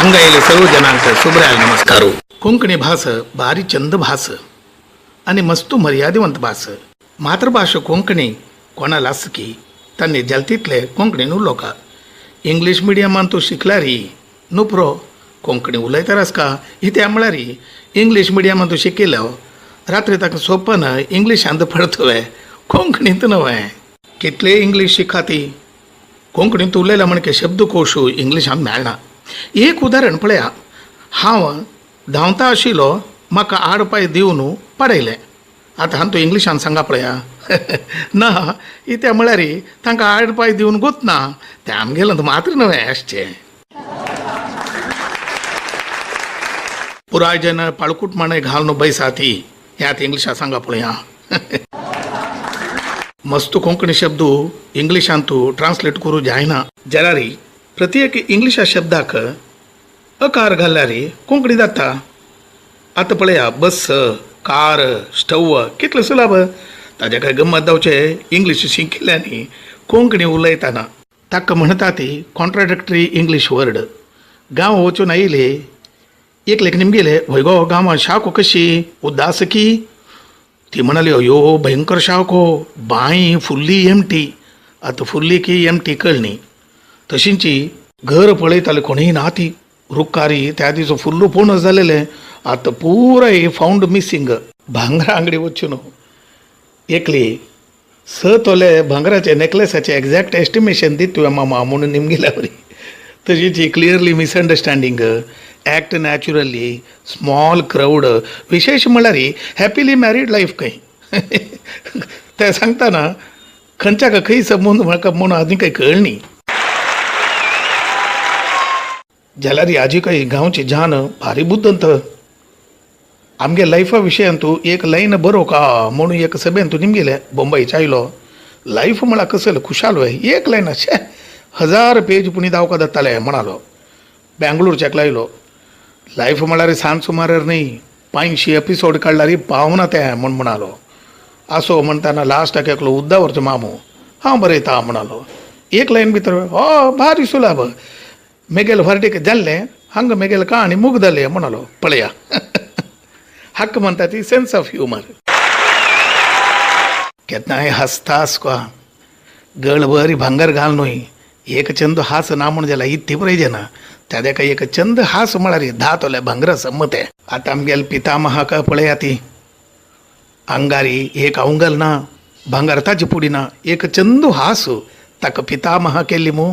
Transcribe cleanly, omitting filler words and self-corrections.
हांगा सर्व जनांक सुब्रायल नमस्कार. कोंकणी भास भारी चंद भास आणि मस्तू मर्यादिवंत भास. मातृभाषा कोंकणी कोणाला की तांणी जालतीतले कोंकणीन उलोवका. इंग्लीश मिडियमान तूं शिकल्यारी नुपरो कोंकणी उलयतार का इत्या म्हळ्यार इंग्लीश मिडियमान तूं शिकिल्लो रात्री ताका सोपन इंग्लिशांत पडतवे कोंकणींत न्हय. कितले इंग्लीश शिकाती कोंकणींत उलयला म्हणके शब्दकोश इंग्लिशांत मेळना. एक उदाहरण पळया, हांव धांवता आशिल्लो म्हाका आड पांय दिवन पडयलें. आतां हांव तूं इंग्लिशान सांगा पळया ना इत्या म्हळ्यार तांकां आड पांय दिवन गोतना तें आमगेलें मात्र न्हय आसचें. पुराय जन पाळकूट माणय घालून बैसा ती हें आतां इंग्लिशान सांगा पळया. मस्त कोंकणी शब्द इंग्लिशांत ट्रान्सलेट करूं जायना जाल्यार प्रत्येक इंग्लिशा शब्दाक अकार घाल्यार कोंकणी जाता. आतां पळया बस कार स्टव कितले सुलाभ. ताज्या काय गम्मत जावचें इंग्लीश शिकिल्ल्यांनी कोंकणी उलयतना ताका म्हणटा ती कॉन्ट्राडक्टरी इंग्लीश वर्ड. गांव वचून आयले एकलेक निमगेले व्हय गो गांवांत शाको कशी उदास की. ती म्हणाली अयो भयंकर शाको बांय फुल्ली एमटी. आतां फुल्ली की एमटी कळनी. तशींची घर पळयताले कोणूय ना ती रुखारी त्या दिसा फुल्लू पोणस जालेलें. आतां पुराय फावंड मिसींग. भांगरा आंगडी वचून एकली 6 तोले भांगराचे नेकलेसाचे एग्जॅक्ट एस्टिमेशन दी तुवें मामा म्हणून निमगिल्या वरी. तशीची clearly misunderstanding, act naturally, small crowd, विशेश म्हळ्यार हॅपिली मॅरीड लायफ खंय. ते सांगतना खंयच्या का खंय संबंद म्हाका म्हणून आनी काही कळनी. न्ही. जाल्यार आजी काही गांवची जान भारी बुद्दंत. आमगे लायफा विशयान तूं एक लायन बरो का म्हणून एक सभेन तूं निमगेले बोंबयच्या आयलो लायफ म्हळ्यार कसले खुशाल वय एक लायन शे 1000 पेज पुणी दावका जाताले म्हणालो. बेंगळूरच्याक लायलो लायफ म्हळ्यार सांज सुमार न्ही 500 एपिसोड काडल्यार पावना तें म्हूण म्हणालो. असो म्हणटाना लास्टाक एकलो उद्दावरचो मामू हांव बरयता म्हणालो. एक लायन भितर हो भारी सुलाभ मेगेल फार्टीक जाल्लें हांगा मेगेल कहाणी मुगदले म्हणालो. पळया हक्क म्हणटा ती सेन्स ऑफ ह्युमर. केन्नाय हांसता आसका गळभर भांगर घाल न्हय एक चंद हास ना म्हूण जाल्यार इत्ती प्रयोजना त्या तेका एक चंद हास म्हळ्यार 10 तोले भांगरा संमत. आतां आमगेले पितामहाक पळया ती अंगारी एक अवंगल ना भांगर ताची पुडी ना एक चंदू हास ताका पितामहा केल्ली मू.